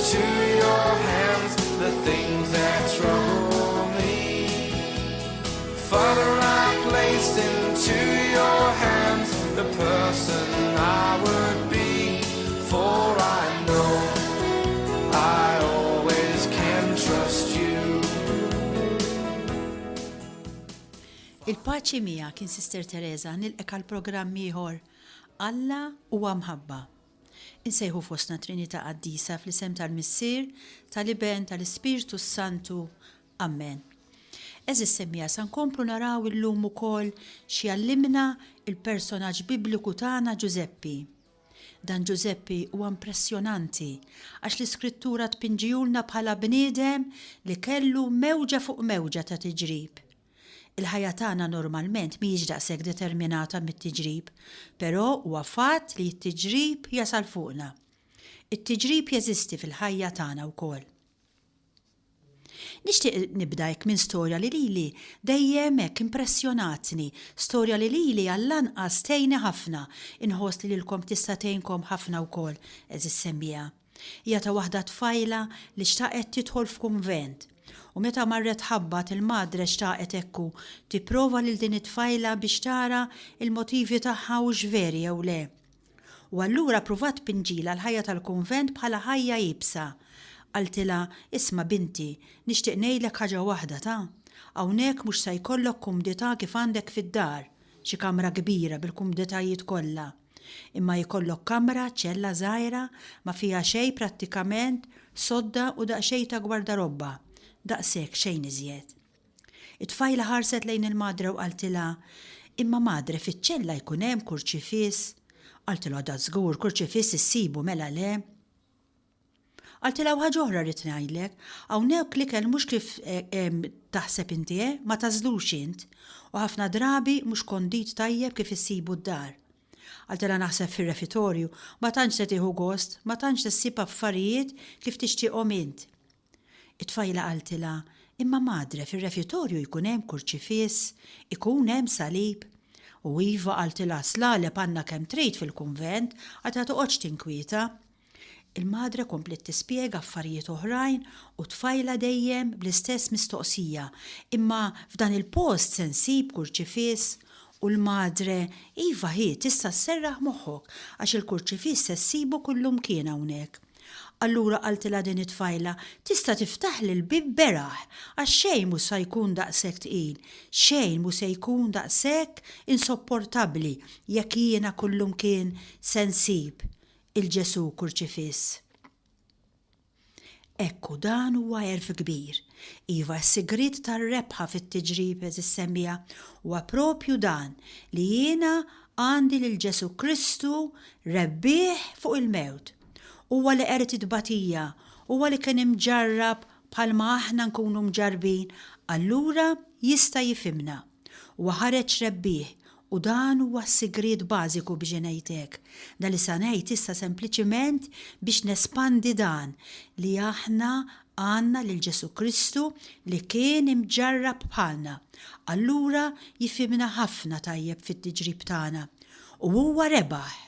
into your hands the things that trouble me. Father, I place into your hands the person I would be, for I know I always can trust you. Il-paċi miegħek kien Sister Teresa nilqek għal programm ieħor Alla huwa mħabba. Insejħu fostna Trinità Qaddisa fl-isem tal-Missier, tal-Iben, tal-Ispirtu s-Santu. Amen. Għeżież semmiegħa sa nkomplu naraw illum ukoll x'jgħallimna il-personaġġ Bibliku tagħna Ġużeppi. Dan Ġużeppi huwa impressjonanti għax l-Iskrittura tpinġihulna bħala bniedem li kellu mewġa fuq mewġa ta' tiġrib. Il-ħajja tagħna normalment mhijiex daqshekk determinata mit-tiġrib, però huwa fatt li t-tiġrib jasal fuqna. It-tiġrib jeżisti fil-ħajja tagħna wkoll. Nixtieq nibda hekk minn storja li lili dejjem hekk impressjonatni, storja li lili għall-anqas tgħinni ħafna, inħoss li lilkom tista' tgħinkom ħafna wkoll, għeżież semmiegħa. Hija ta' waħda tfajla li xtaqet tidħol f'kunvent. U meta marret tħabbat il-madre xtaqet hekk u tipprova lil din it-tfajla biex tara il-motivi tagħha hux veri jew le. U allura pruvat tpinġilha l-ħajja tal-kunvent bħala ħajja iebsa. Qaltilha, Isma' binti, nixtieq ngħidlek ħaġa waħda ta'. Hawnhekk mhux sa jkollok kumdità kif għandek fid-dar, xi kamra kbira bil-kumditajiet kollha. Imma jkollok kamra, ċella żgħira, ma fiha xejn prattikament, sodda u daqsxejn ta' gwardarobba. Daqshekk, xejn iżjed. It-tfajla ħarset lejn il-madre u qaltilha, Imma madre, fiċ-ċella jkun hemm kurċifiss? Qaltilha, Dażgur, kurċifiss issibu, mela le? Qaltilha, U ħaġa oħra rrid ngħidlek, hawnhekk l-ikel mhux kif taħseb inti, eh, ma tagħżlux int, u ħafna drabi mhux kondit tajjeb kif issibu d-dar. Qaltilha, Naħseb fir-refitorju ma tantx se tieħu gost, ma tantx se ssib affarijiet kif tixtieqhom int. It-tfajla qaltilha, Imma madre, fir-refitorju jkun hemm kurċifiss, ikun hemm salib. U iva, qaltilha, slaleb għandna kemm trid fil-kunvent, qaltilha toqgħodx tinkwieta. Il-madre kompliet tispjega affarijiet oħrajn u t-tfajla dejjem bl-istess mistoqsija, Imma f'dan il-post se nsib kurċifiss? U l-madre, Iva hi, tista' sserraħ moħħok għax il-kurċifiss se ssibu kullumkien hawnhekk. Allura qaltilha din it-tfajla, tista' tiftaħli l-bieb beraħ, għax xejn mhu sa jkun daqshekk tqil, xejn mhu se jkun daqshekk insopportabbli jekk jiena kullumkien se nsib 'il Ġesù kurċifiss. Hekk hu dan huwa għerf kbir. Iva, s-sigriet tar-rebħa fit-tiġrib, għeżież semmiegħa, huwa propju dan li jiena għandi lil Ġesù Kristu rebbieħ fuq il-mewt. Huwa li qered it-tbatija, huwa li kien imġarrab bħalma aħna nkunu mġarrbin, allura jista' jifhimna. Huwa ħareġ rebbieħ u dan huwa s-sigriet bażiku biex ngħid hekk. Dan li sa ngħid issa sempliċiment biex nespandi dan li aħna għandna lil Ġesù Kristu li kien imġarrab bħalna. Allura jifhimna ħafna tajjeb fit-tiġrib tagħna. U huwa rebaħ.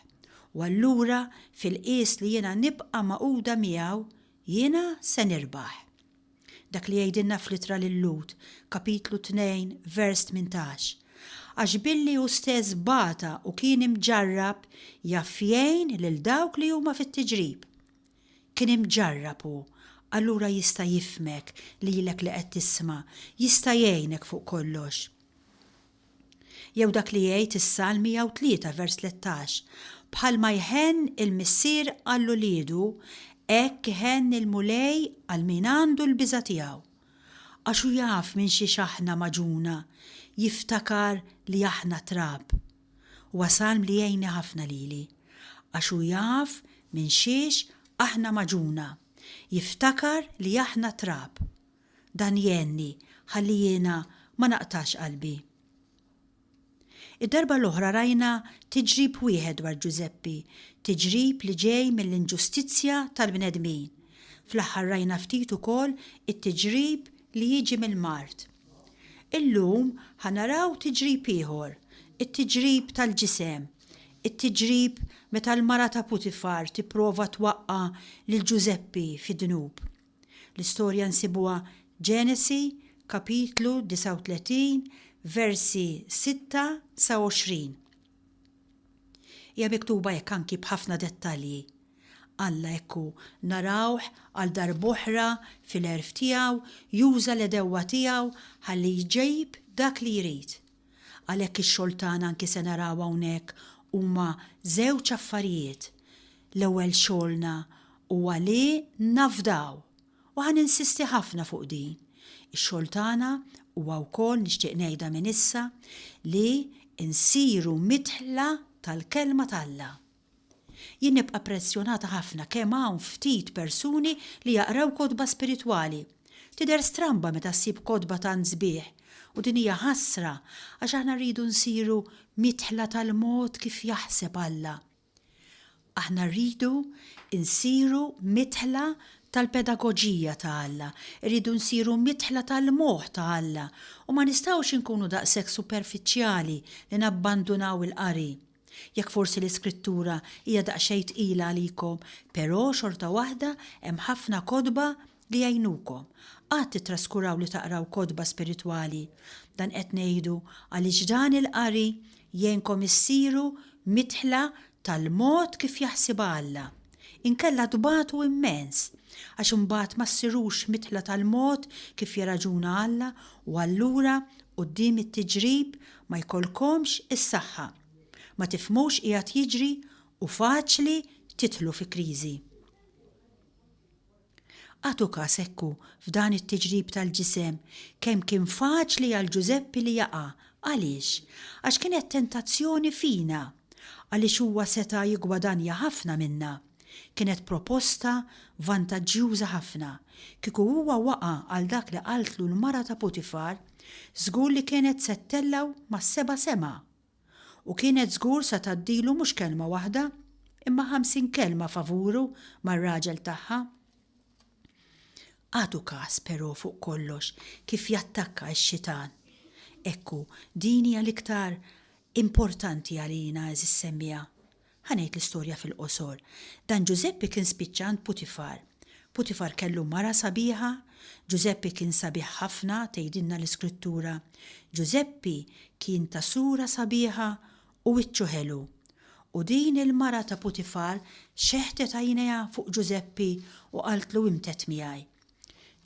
U allura fil-qies li jiena nibqa' magħquda miegħu, jiena se nirbaħ. Dak li jgħidilna fl-Ittra lil-Lhud, kapitlu 2, vers 18. Għax billi hu stess bata u kien imġarrab, jaf jgħin lil dawk li huma fit-tiġrib. Kien imġarrab hu, allura jista' jifhmek lilek li qed tisma', jista' jgħinek fuq kollox. Jew dak li jgħid is-Salm 103 vers 13, Bħalma jħenn il-missier għal uliedu, hekk iħenn il-Mulej għal min għandu l-biża' tiegħu. Għax hu jaf minn xiex aħna magħġuna, jiftakar li aħna trab. Huwa salm li jgħinni ħafna lili. Għax hu jaf minn xiex aħna magħġuna, jiftakar li aħna trab. Dan jgħinni ħalli jiena ma naqtax qalbi. Id-darba l-oħra rajna tiġrib wieħed dwar Ġużeppi, tiġrib li ġej mill-inġustizzja tal-bnedmin. Fl-aħħar rajna ftit ukoll it-tiġrib li jiġi mill-mard. Illum ħa naraw tiġrib ieħor, it-tiġrib tal-ġisem. It-tiġrib meta l-mara ta' Putifar tipprova twaqqa' lil Ġużeppi fid-dnub. L-istorja nsibuha Ġenesi kapitlu 39 versi 6 sa 20. Hija miktuba hekk anki b'ħafna dettalji. Alla hekk hu, narawh għal darb'oħra fil-għerf tiegħu juża l-għedewwa tiegħu ħalli jġib dak li jrid. Għalhekk ix-xogħol tagħna anki se naraw hawnhekk huma żewġ affarijiet. L-ewwel xogħolna huwa li nafdaw. U ħa ninsisti ħafna fuq din. Ix-xogħol tagħna huwa wkoll, nixtieq ngħidha minn issa, li nsiru midħla tal-Kelma t'Alla. Jien nibqa' pressjonata ħafna kemm hawn ftit persuni li jaqraw kotba spiritwali. Tidher stramba meta ssib kotba tant sbieħ, u din hija ħasra għax aħna rridu nsiru midħla tal-mod kif jaħseb Alla. Aħna rridu nsiru midħla tal-pedagoġija ta' Alla, irridu nsiru midħla tal-moħħ ta' Alla u ma nistgħux inkunu daqshekk superfiċjali li nabbandunaw il-qari. Jekk forsi l-Iskrittura hija daqsxejn tqila għalikom, però xorta waħda hemm ħafna kotba li jgħinukom. Qatt tittraskuraw li taqraw kotba spiritwali. Dan qed ngħidu għaliex dan il-qari jgħinkom issiru midħla tal-mod kif jaħsibha Alla. Inkella tbatu immens, għax imbagħad ma ssirux midħla tal-mod kif jirraġuna Alla u allura quddiem it-tiġrib ma jkollkomx is-saħħa. Ma tifhmux x'qiegħed jiġri u faċli tidħlu fi kriżi. Agħtu kas hekk hu f'dan it-tiġrib tal-ġisem kemm kien faċli għal Ġużeppi li jaqa'. Għaliex? Għax kienet tentazzjoni fina. Għaliex huwa seta' jiggwadanja ħafna minnha. Kienet proposta vantaġġjuża ħafna. Kieku huwa waqa' għal dak li qaltlu l-mara ta' Putifar, żgur li kienet se ttellgħu mas-seba' sema. U kienet żgur sa tgħaddilu mhux kelma waħda, imma 50 kelma favuru mar-raġel tagħha. Agħtu kas, però, fuq kollox, kif jattakka x-xitan. Ekku, din hija l-iktar importanti għalina, għeżież semmiegħa. Ħa ngħid l-istorja fil-qosor. Dan Ġużeppi kien spiċċa għand Putifar. Putifar kellu mara sabiħa. Ġużeppi kien sabiħ ħafna, tgħidilna l-Iskrittura. Ġużeppi kien ta' sura sabiħa u wiċċu ħelu. U din il-mara ta' Putifar xeħtet għajnejha fuq Ġużeppi u qaltlu imtedd miegħi.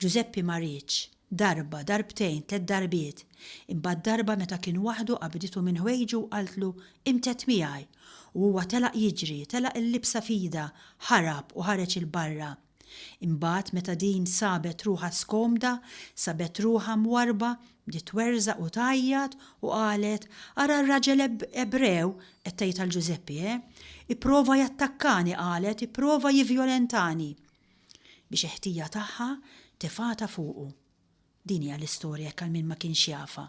Ġużeppi ma riedx. Darba, darbtejn, tlett darbiet. Imbagħad darba meta kien waħdu qabditu minn ħwejġu u qaltlu, Imtedd miegħi! U huwa telaq jiġri, telaq il-libsa f'idha, ħarab u ħareġ 'il barra. Imbagħad meta din sabet ruħha skomda, sabet ruħha mwarrba, bdiet twerżaq u tgħajjat u qalet, Ara r-raġel Ebrew, qed tgħid għal Ġużeppi, eh? Ipprova jattakkani, qalet, ipprova jivjolentani. biex il-ħtija tagħha tefgħatha fuqu. Din hija l-istorja jekk għal min ma kienx jafha.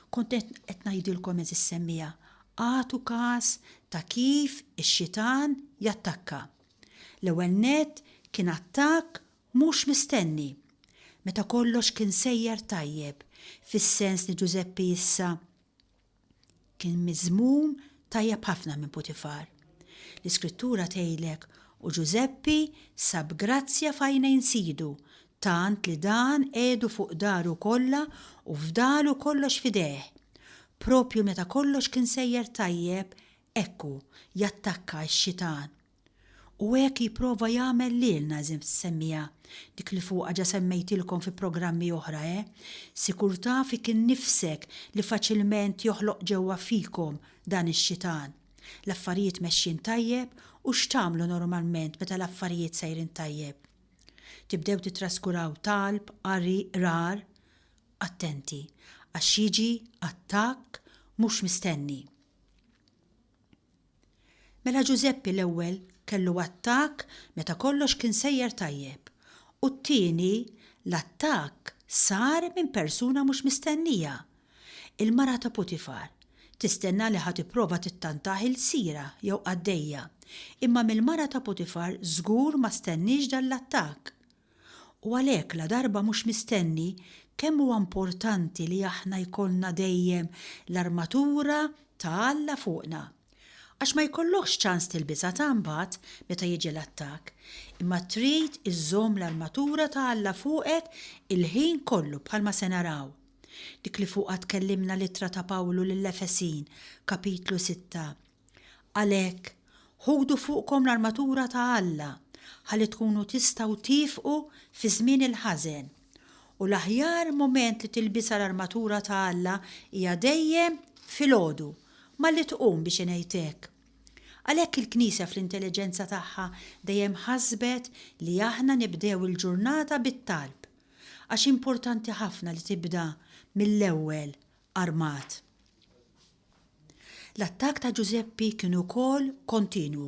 Kont qed ngħidilkom għeżież semmiegħa, agħtu każ ta' kif ix-xitan jattakka. L-ewwel nett kien attakk mhux mistenni. Meta kollox kien sejjer tajjeb, fis-sens li Ġużeppi issa Kien miżmum tajjeb ħafna minn Putifar. L-Iskrittura tgħidlek, U Ġużeppi sab grazzja f'għajnejn sidu, tant li dan qiegħdu fuq daru kollha u fdalu kollox f'idejh. Proprju meta kollox kien sejjer tajjeb, hekk hu, jattakka x-xitan. U hekk jipprova jagħmel lilna, eżempju semmiha, dik li fuqha ġa semmejtilkom fi programmi oħra, eh? Sikurtà fik innifsek li faċilment joħloq ġewwa fikom dan ix-xitan. L-affarijiet mexjin tajjeb u x'tagħmlu normalment meta l-affarijiet sejrin tajjeb? Tibdew tittraskuraw talb, qari, qrar? Attenti, għax jiġi attakk mhux mistenni. Mela Ġużeppi l-ewwel kellu attakk meta kollox kien sejjer tajjeb u t-tieni l-attakk sar minn persuna mhux mistennija, il-mara ta' Putifar. Tistenna li ħa tipprova tittantah ilsira jew qaddejja, imma mill-mara ta' Putifar żgur ma stenniex dan l-attakk. U għalhekk ladarba mhux mistenni, kemm huwa importanti li aħna jkollna dejjem l-armatura ta' Alla fuqna. Għax ma jkollokx ċans tilbisha ta' mbagħad meta jiġi l-attakk. Imma trid iżżomm l-armatura ta' Alla fuqek il-ħin kollu bħalma se naraw. Dik li fuqha tkellimna l-ittra ta' Pawlu lill-Efesin, kapitlu sitta. Għalhekk, ħudu fuqkom l-armatura ta' Alla, ħalli tkunu tistgħu tiefqu fi żmien il-ħażen. U l-aħjar mument li tilbisha l-armatura ta' Alla hija dejjem filgħodu, malli tqum biex ingħid hekk. Għalhekk il-Knisja fl-intelliġenza tagħha dejjem ħasbet li aħna nibdew il-ġurnata bit-talb. Għax importanti ħafna li tibda mill-ewwel armat. L-attakk ta' Ġużeppi kien ukoll kontinwu,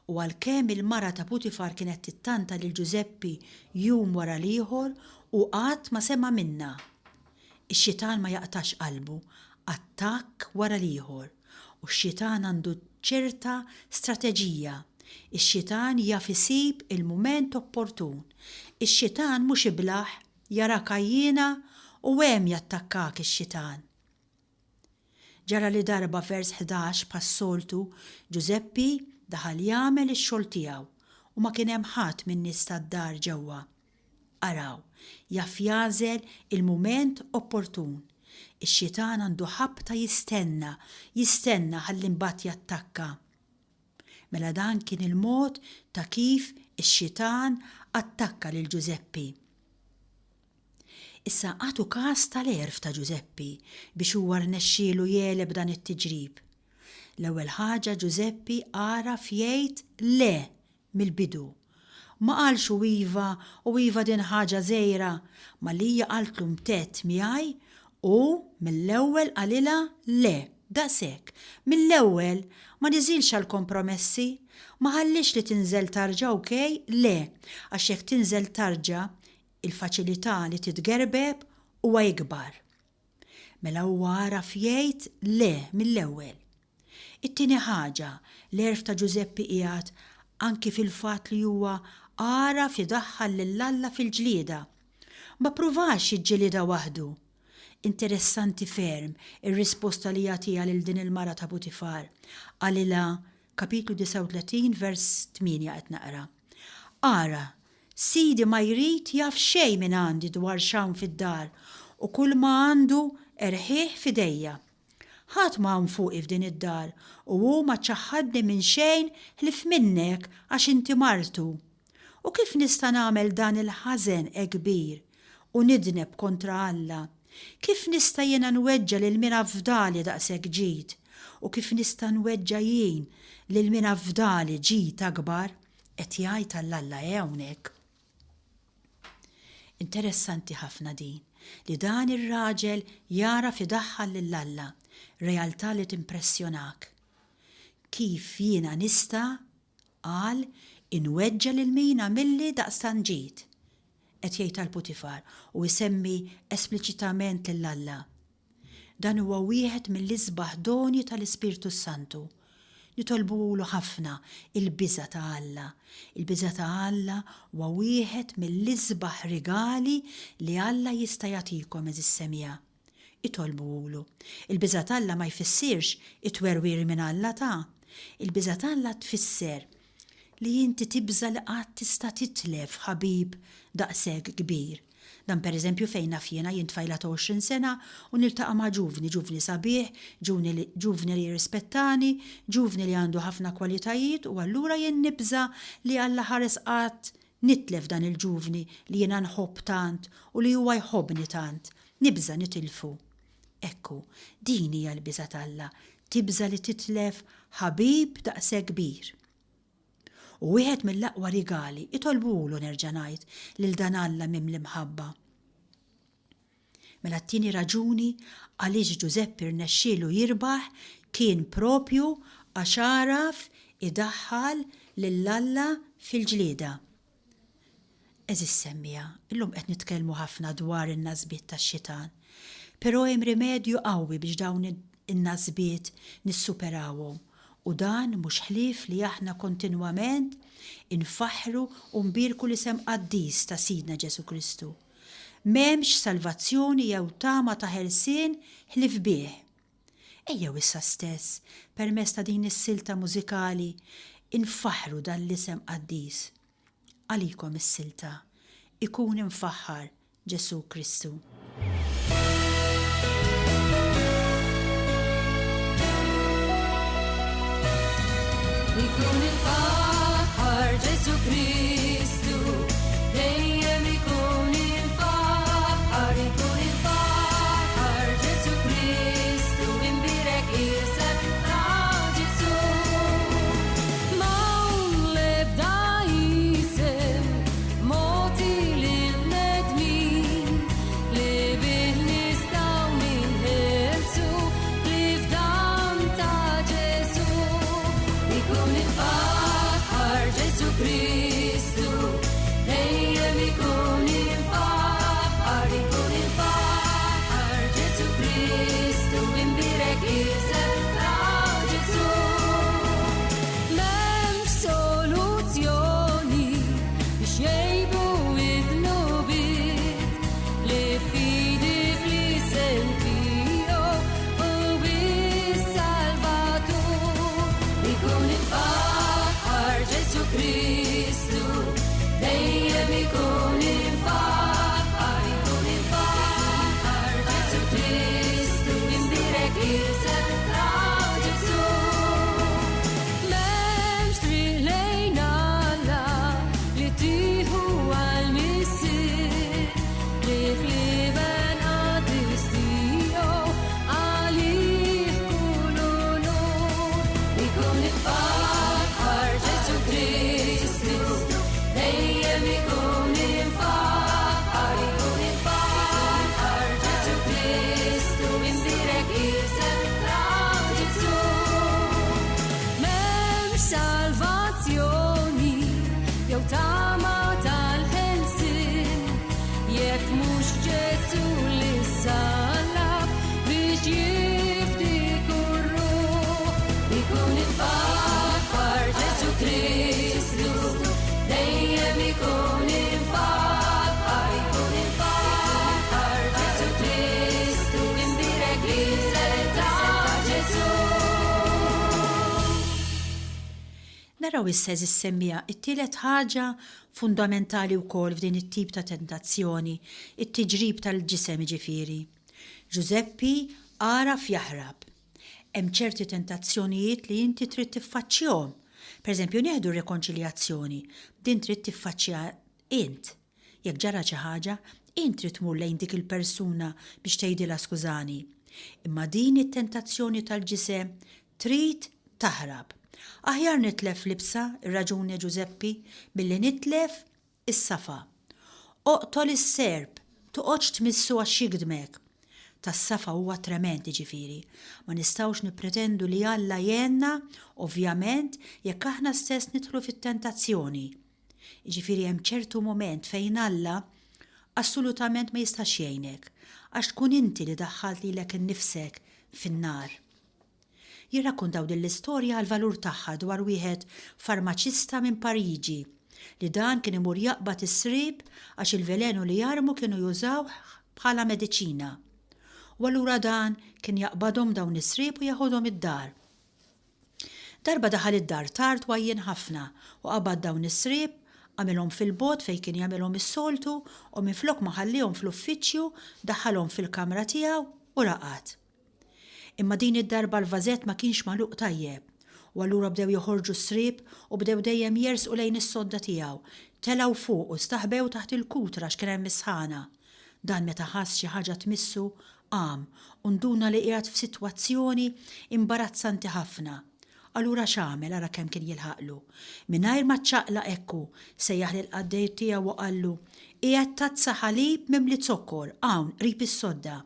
u għalkemm il-mara ta' Putifar kienet tittanta lil Ġużeppi jum wara l-ieħor, hu qatt ma sema' minnha. Ix-xitan ma jaqtax qalbu, attakk wara l-ieħor. U x-xitan għandu ċerta strateġija. Ix-xitan jaf isib il-mument opportun. Ix-xitan mhux iblah, jarak għajjiena u hemm jattakkak ix-xitan. Ġara li darba vers 11 bħas-soltu Ġużeppi daħal jagħmel ix-xogħol tiegħu u ma kien hemm ħadd min-nies tad-dar ġewwa. Araw, jaf jagħżel il-mument opportun. Ix-xitan għandu ħabta jistenna, jistenna ħalli mbagħad jattakka. Mela dan kien il-mod ta' kif ix-xitan attakka lil Ġużeppi. Issa agħtu kas tal-għerf ta' Ġużeppi biex huwa rnexxielu jegħleb dan it-tiġrib. L-ewwel ħaġa Ġużeppi għaraf jgħid le mill-bidu. Ma qalx u iva u iva din ħaġa żgħira, malli hija qaltlu mtedd miegħi, hu mill-ewwel qalilha le, daqshekk. Mill-ewwel, ma niżilx għal kompromessi, ma ħalliex li tinżel tarġa okej, le, għax jekk tinżel tarġa, Il-faċilità li titgerbeb huwa ikbar. Mela huwa għaraf jgħid le mill-ewwel. It-tieni ħaġa, l-għerf ta' Ġużeppi qiegħed anki fil-fatt li huwa għaraf idaħħal lil Alla fil-ġlieda. Ma ppruvax jiġġilidha waħdu. Interessanti ferm ir-risposta li jagħtiha lil din il-mara ta' Putifar. Qalilha, kapitlu 39 vers 8 qed naqra. Ara, Sidi ma jrid jaf xejn minn għandi dwar x'hawn fid-dar u kulma għandu erħih f'idejja. Ħadd ma hawn fuqi f'din id-dar u hu ma ċaħħadni minn xejn ħlief minnek għax inti martu. U kif nista' nagħmel dan il-ħażen hekk kbir u nidneb kontra Alla? Kif nista' jiena nweġġa' lil min afdali daqshekk ġid? U kif nista' nweġġa' jien lil min afdali ġid akbar? Qed jgħid għal Alla eh hawnhekk. Interessanti ħafna din, li dan ir-raġel jagħraf idaħħal lil Alla, realtà li timpressjonak. Kif jiena nista', qal, inweġġa' lil min għamilli daqstant ġid? Qed jgħid għal Putifar u jsemmi espliċitament lil Alla. Dan huwa wieħed mill-isbaħ doni tal-Ispirtu s-Santu. Nitolbuhulu ħafna il-biża' ta' Alla. Il-biża' ta' Alla huwa wieħed mill-isbaħ rigali li Alla jista' jagħtikom għeżież semmiegħa. Itolbuhulu. Il-biża' t'Alla ma jfissirx it-twerwir minn Alla ta'. Il-biża' t'Alla tfisser li inti tibża' li qatt tista' titlef ħabib daqshekk kbir. Dan pereżempju fejn naf jiena, jien tfajla ta' 20 sena u niltaqa' ma' ġuvni, ġuvni sabiħ, ġuvni li ġuvni li jirrispettani, ġuvni li għandu ħafna kwalitajiet u allura jien nibża' li Alla ħares qatt nitlef dan il-ġuvni li jiena nħobb tant u li huwa jħobbni tant. Nibża' nitilfu. Hekk hu. Din hija l-biża' t'Alla, tibża' li titlef ħabib daqshekk kbir. U wieħed mill-aqwa rigali, itolbuhulu nerġa' ngħid, lil dan Alla mimli mħabba. Mela t-tieni raġuni għaliex Ġużeppi rnexxielu jirbaħ kien propju għax għaraf idaħħal lil Alla fil-ġlieda. Għeżież semmiegħa, illum qed nitkellmu ħafna dwar in-nasbiet tax-xitan. Però hemm rimedju qawwi biex dawn in-nasbiet nissuperawhom u dan mhux ħlief li aħna kontinwament infaħħru u nbierku l-isem qaddis ta' Sidna Ġesù Kristu. M'hemmx salvazzjoni jew tama ta' ħelsien ħlief bih. Ejjew issa stess, permezz ta' din is-silta mużikali, infaħħru dan l-isem qaddis. Għalikom is-silta, Ikun imfaħħar Ġesù Kristu. Ikun imfaħħar Ġesù Kristu, dejjem ikun imfaħħar, ikun imfaħħar Ġesù Kristu, imbierek isem ta' Ġesù. M'hawn l-ebda isem mogħti lill-bnedmin li bih nistgħu ninħelsu ħlief dan ta' Ġesù. Ikun imfaħħar Ġesù Kristu, dejjem ikun imfaħħar, ikun imfaħħar Ġesù Kristu, imbierek isem ta' Ġesù. M'hemmx soluzzjoni biex jgħibu id-dnubiet li fidi fl-isem tiegħu u bis-Salvatur. Ikun imfaħħar Ġesù Kristu, dejjem ikun imfaħħar, ikun imfaħħar Ġesù Kristu, imbierek isem ta' Ġesù. M'hemmx triq lejn Alla li tieħu għall-Missier li fl-Iben qaddis tiegħu għalih kull unur. Ikun imfaħħar Ġesù Kristu, dejjem ikun imfaħħar, ikun imfaħħar Ġesù Kristu, imbierek isem ta' Ġesù. M'hemmx salvazzjoni jew tama tal-ħelsien jekk mhux Ġesù li sallab biex jifdi kull ruħ. Ikun imfaħħar Ġesù Kristu, dejjem ikun imfaħħar, ikun imfaħħar Ġesù Kristu, imbierek l-isem ta' Ġesù. Naraw issa għeżież semmiegħa it-tielet ħaġa fundamentali wkoll f'din it-tip ta' tentazzjoni, it-tiġrib tal-ġisem jiġifieri. Ġużeppi għaraf jaħrab. Hemm ċerti tentazzjonijiet li inti trid tiffaċċjhom. Pereżempju nieħdu r-rikonċiljazzjoni, din trid tiffaċċjaha int. Jekk ġara xi ħaġa, int trid tmur lejn dik il-persuna biex tgħidilha skużani. Imma din it-tentazzjoni tal-ġisem trid taħrab. Aħjar nitlef libsa, irraġuna Ġużeppi, milli nitlef is-safa. Oqtol is-serp, toqgħodx tmissu għax jigdmek. Tas-safa huwa tremend, jiġifieri. Ma nistgħux nippretendu li Alla jgħinna, ovvjament, jekk aħna stess nidħlu fit-tentazzjoni. Jiġifieri hemm ċertu mument fejn Alla assolutament ma jistax jgħinek, għax tkun inti li daħħalt lilek innifsek fin-nar. Jirrakkontaw din l-istorja għall-valur tagħha dwar wieħed farmaċista minn Pariġi li dan kien imur jaqbad is-sriep għax il-velenu li jarmu kienu jużawh bħala mediċina. U allura dan kien jaqbadhom dawn is-sriep u jeħodhom id-dar. Darba daħal id-dar tard u għajjien ħafna u qabad dawn is-sriep, għamilhom fil-bogħod fejn kien jagħmilhom is-soltu u minflok ma ħalliehom fl-uffiċċju daħħalhom fil-kamra tiegħu u raqad. Imma din id-darba l-vażett ma kienx magħluq tajjeb, u allura bdew joħorġu s-sriep u bdew dejjem jersqu lejn is-sodda tiegħu. Telgħu fuq u staħbew taħt il-kutra għax kien hemm is-sħana. Dan meta ħass xi ħaġa tmissu, qam u nduna li qiegħed f'sitwazzjoni imbarazzanti ħafna. Allura x'għamel ara kemm kien jilħaqlu. Mingħajr ma ċċaqlaq hekk hu, sejjaħ lill-qaddej tiegħu u qallu, Qiegħed tazza ħalib mimli zokkor hawn qrib is-sodda.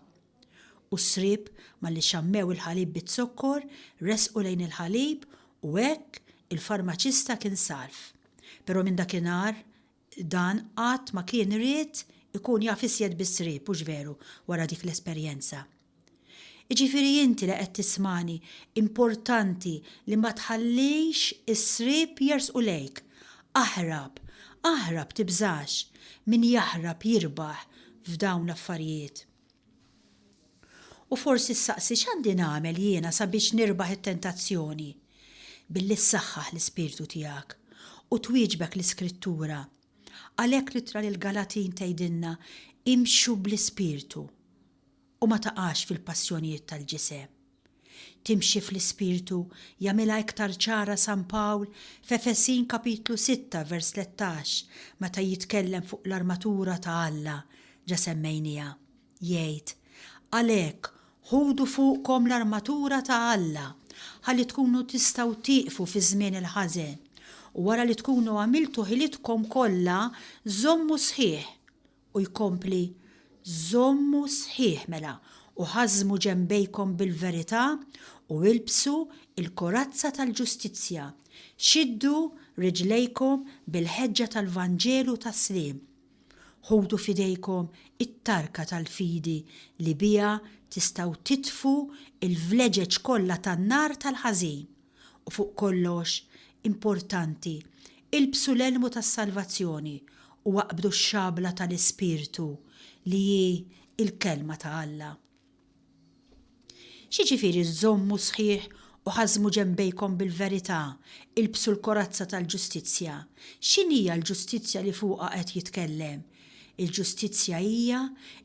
U s-sriep, malli xammew il-ħalib biz-zokkor, resqu lejn il-ħalib u hekk il-farmaċista kien salv. Però minn dakinhar dan qatt ma kien ried ikun jaf iżjed bis-sriep, hux veru, wara dik l-esperjenza. Jiġifieri inti li qed tismagħni, importanti li ma tħallix is-sriep jersqu lejk. Aħrab, aħrab tibżax. Min jaħrab jirbaħ f'dawn l-affarijiet. U forsi ssaqsi x'għandi nagħmel jiena sabiex nirbaħ it-tentazzjoni? Billi ssaħħaħ l-ispirtu tiegħek u twieġbek l-Iskrittura. Għalhekk l-ittra lill-Galatin tgħidilna imxu bl-ispirtu u ma taqax fil-passjonijiet tal-ġisem. Timxi fl-Ispirtu jagħmilha iktar ċara San Pawl f'Efesin kapitlu 6 vers 13 meta jitkellem fuq l-armatura ta' Alla, ġa semmejniha. Jgħid, Għalhekk, ħudu fuqkom l-armatura ta' Alla, ħalli tkunu tistgħu tieqfu fiż-żmien il-ħażen, u wara li tkunu għamiltu ħilitkom kollha, żommu sħiħ. U jkompli, Żommu sħiħ mela, u ħażżmu ġenbejkom bil-verità, u ilbsu l-korazza tal-ġustizzja, xiddu riġlejkom bil-ħeġġa tal-vanġelu tas-sliem. Ħudu f'idejkom it-tarka tal-fidi li biha tistgħu titfu l-vleġeġ kollha tan-nar tal-ħażin. U fuq kollox, importanti, ilbsu l-elmu tas-salvazzjoni u aqbdu x-xabla tal-Ispirtu, li hi l-Kelma ta' Alla. X'jiġifieri żommu sħiħ u ħażżmu ġenbejkom bil-verità, ilbsu l-korazza tal-ġustizzja? X'inhija l-ġustizzja li fuqha qed jitkellem? Il-ġustizzja hija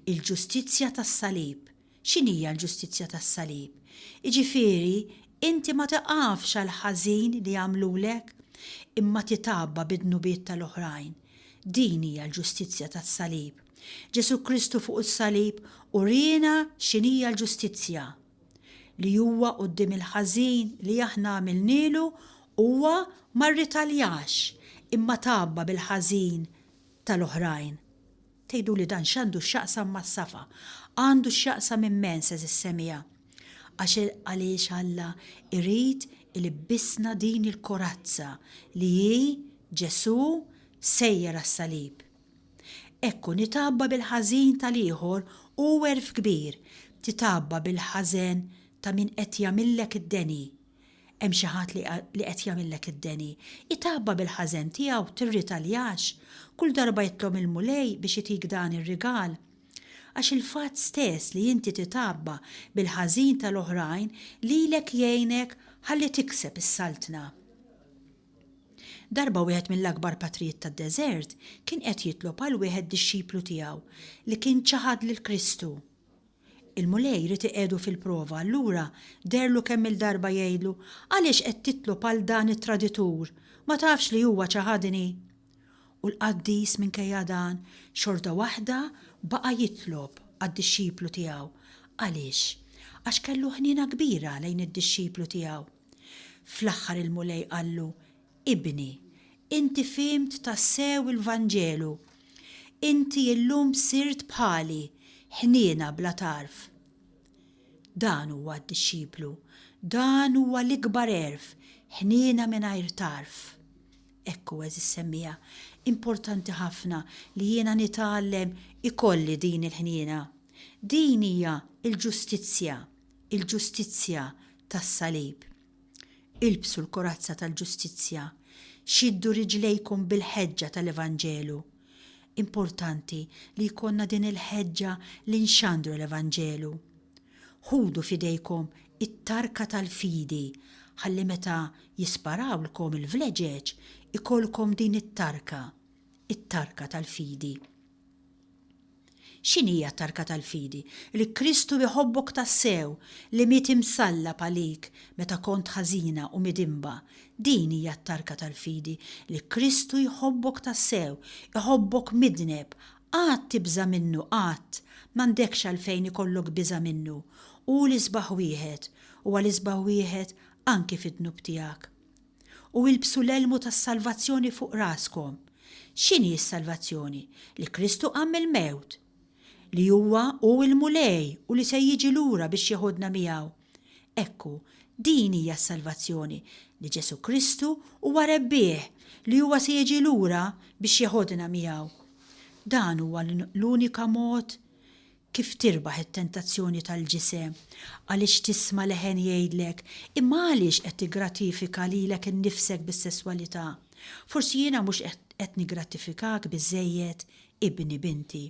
l-ġustizzja tas-salib. X'inhija l-ġustizzja tas-salib? Jiġifieri, inti ma tiqafx għall-ħażin li għamlulek, imma titgħabba bid-dnubiet tal-oħrajn. Din hija l-ġustizzja tas-salib. Ġesù Kristu fuq is-salib uriena x'inhija l-ġustizzja. Li huwa quddiem il-ħażin li aħna għamilnielu huwa ma rritaljax, imma tgħabba bil-ħażin tal-oħrajn. Tgħiduli dan x'għandu x'jaqsam mas-safa? Għandu x'jaqsam immens għeżież semmiegħa. Għax għaliex Alla jrid ilibbisna din il-korazza li hi Ġesù sejjer għas-salib. Hekk hu nitgħabba bil-ħażin tal-ieħor hu għerf kbir, titgħabba bil-ħażen ta' min qed jagħmillek id-deni. Hemm xi ħadd li li qed jagħmillek id-deni. Itgħabba bil-ħażen tiegħu, tirritaljax. Kull darba jitlob il-Mulej biex itik dan ir-rigal. Għax il-fatt stess li inti titgħabba bil-ħażin tal-oħrajn lilek jgħinek ħalli tikseb is-Saltna. Darba wieħed mill-akbar patrijiet tad-deżert kien qed jitlob għal wieħed dixxiplu tiegħu li kien ċaħad lil Kristu. Il-Mulej ried iqiegħdu fil-prova allura deherlu kemm-il darba jgħidlu, Għaliex qed titlob għal dan it-traditur? Ma tafx li huwa ċaħadni? U l-qaddis minkejja dan, xorta waħda baqa' jitlob għad-dixxiplu tiegħu. Għaliex? Għax kellu ħniena kbira lejn id-dixxiplu tiegħu. Fl-aħħar il-Mulej qallu, Ibni, inti fhimt tassew il-Vanġelu. Inti illum sirt bħali, ħniena bla tarf. Dan huwa d-dixxiplu. Dan huwa l-ikbar għerf, ħniena mingħajr tarf. Hekk hu għeżież semmiegħa, importanti ħafna li jiena nitgħallem ikolli din il-ħniena. Din hija l-ġustizzja, il-ġustizzja tas-salib. Ilbsu l-korazza tal-ġustizzja. Xiddu riġlejkom bil-ħeġġa tal-Evanġelu. Importanti li jkollna din il-ħeġġa li nxandru l-Evanġelu. Ħudu f'idejkom it-tarka tal-fidi ħalli meta jisparawlkom il-vleġeġ ikollkom din it-tarka, it-tarka tal-fidi. X'inhija t-tarka tal-fidi? Li Kristu jħobbok tassew, li miet imsallab għalik meta kont ħażina u midinba. Din hija t-tarka tal-fidi, li Kristu jħobbok tassew, iħobbok midneb. Qatt tibża' minnu, qatt. M'għandekx għalfejn ikollok biża' minnu. Hu l-isbaħ wieħed. Huwa l-isbaħ wieħed anki fid-dnub tiegħek. U ilbsu l-elmu tas-salvazzjoni fuq raskom. X'inhi s-salvazzjoni? Li Kristu qam mill-mewt. Li huwa hu l-Mulej u li se jiġi lura biex jeħodna miegħu. Hekk hu, din hija s-salvazzjoni, li Ġesù Kristu huwa rebbieħ, li huwa se jiġi lura biex jeħodna miegħu. Dan huwa l-unika mod Kif tirbaħ it-tentazzjoni tal-ġisem? Għaliex tisma' leħen jgħidlek, 'Imma għaliex qed tiggratifika lilek innifsek bis-sesswalità? Forsi jiena mhux qed niggratifikak biżżejjed, ibni, binti.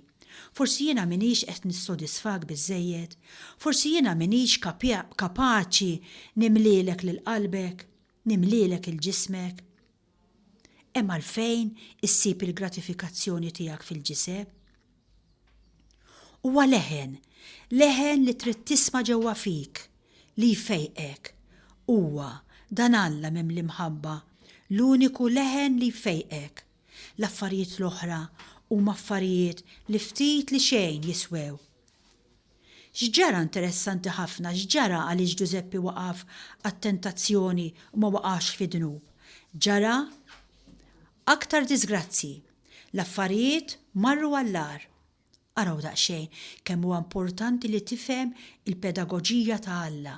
Forsi jiena m'iniex qed nissodisfak biżżejjed, forsi jiena m'iniex kapaċi nimlielek lil qalbek, nimlielek 'il ġismek. Hemm għalfejn issib il-gratifikazzjoni tiegħek fil-ġisem. Huwa leħen, leħen li trid tisma' ġewwa fik, li jfejqek. Huwa, dan Alla mimli mħabba, l-uniku leħen li jfejqek. L-affarijiet l-oħra huma affarijiet li ftit li xejn jiswew. X'ġara interessanti ħafna, x'ġara għaliex Ġużeppi waqaf għat-tentazzjoni u ma waqax fid-dnub? Ġara aktar diżgrazzji. L-affarijiet marru għall-agħar. Araw daqsxejn kemm huwa importanti li tifhem il-pedagoġija ta' Alla.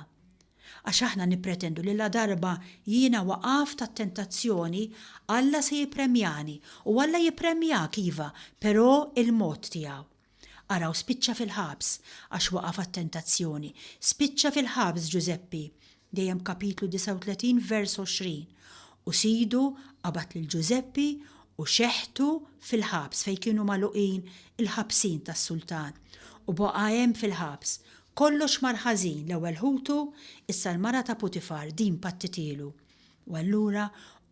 Għax aħna nippretendu li ladarba jiena waqaft għat-tentazzjoni, Alla se jippremjani. U Alla jippremjak, iva, però il-mod tiegħu. Araw spiċċa fil-ħabs għax waqaf għat-tentazzjoni. Spiċċa fil-ħabs Ġużeppi. Dejjem kapitlu 39 vers 20. U sidu qabad lil Ġużeppi u xeħtu fil-ħabs fejn kienu magħluqin il-ħabsin tas-sultan. U baqa' hemm fil-ħabs. Kollox mar ħażin, l-ewwel ħutu, issa l-mara ta' Putifar din pattitielu. U allura,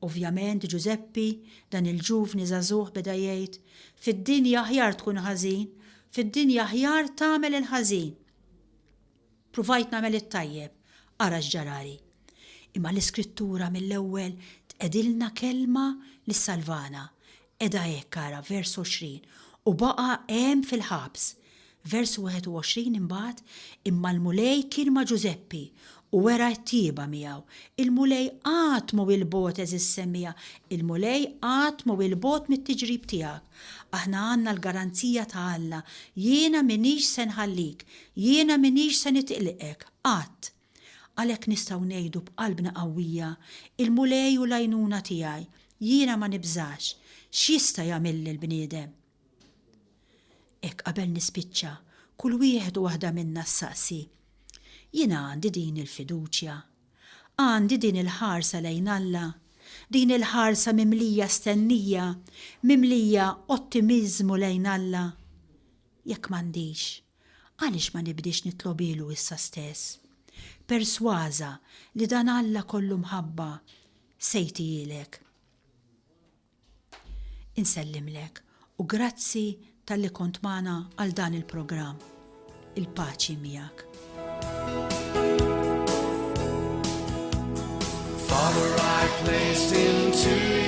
ovvjament, Ġużeppi, dan il-ġuvni żagħżugħ beda jgħid, Fid-dinja aħjar tkun ħażin, fid-dinja aħjar tagħmel il-ħażin. Pruvajt nagħmel it-tajjeb, ara x'ġarali. Imma l-Iskrittura mill-ewwel tqegħdilna kelma li ssalvana. Qiegħda hekk ara, vers 20, U baqa' hemm fil-ħabs. Vers 21 Imbagħad, imma l-Mulej kien ma' Ġużeppi u wera t-tjieba miegħu. Il-Mulej qatt mhu 'il bogħod għeżież semmiegħa, il-Mulej qatt mhu 'il bogħod mit-tiġrib tiegħek. Aħna għandna l-garanzija ta' Alla, Jiena m'iniex se nħallik, jiena m'iniex se nitilqek, qatt. Għalhekk nistgħu ngħidu b'qalbna qawwija, Il-Mulej hu l-għajnuna tiegħi, jiena ma nibżax. X'jista' jagħmilli l-bniedem? Hekk qabel nispiċċa, kull wieħed u waħda minna ssaqsi, Jiena għandi din il-fiduċja? Għandi din il-ħarsa lejn Alla? Din il-ħarsa mimlija stennija, mimlija ottimiżmu lejn Alla? Jekk m'għandix, għaliex ma nibdiex nitlobhielu issa stess? Persważa li dan Alla kollu mħabba se jtihielek. Insellimlek u grazzi talli kont magħna għal dan il-programm. Il-paċi miegħek. Father, I place into.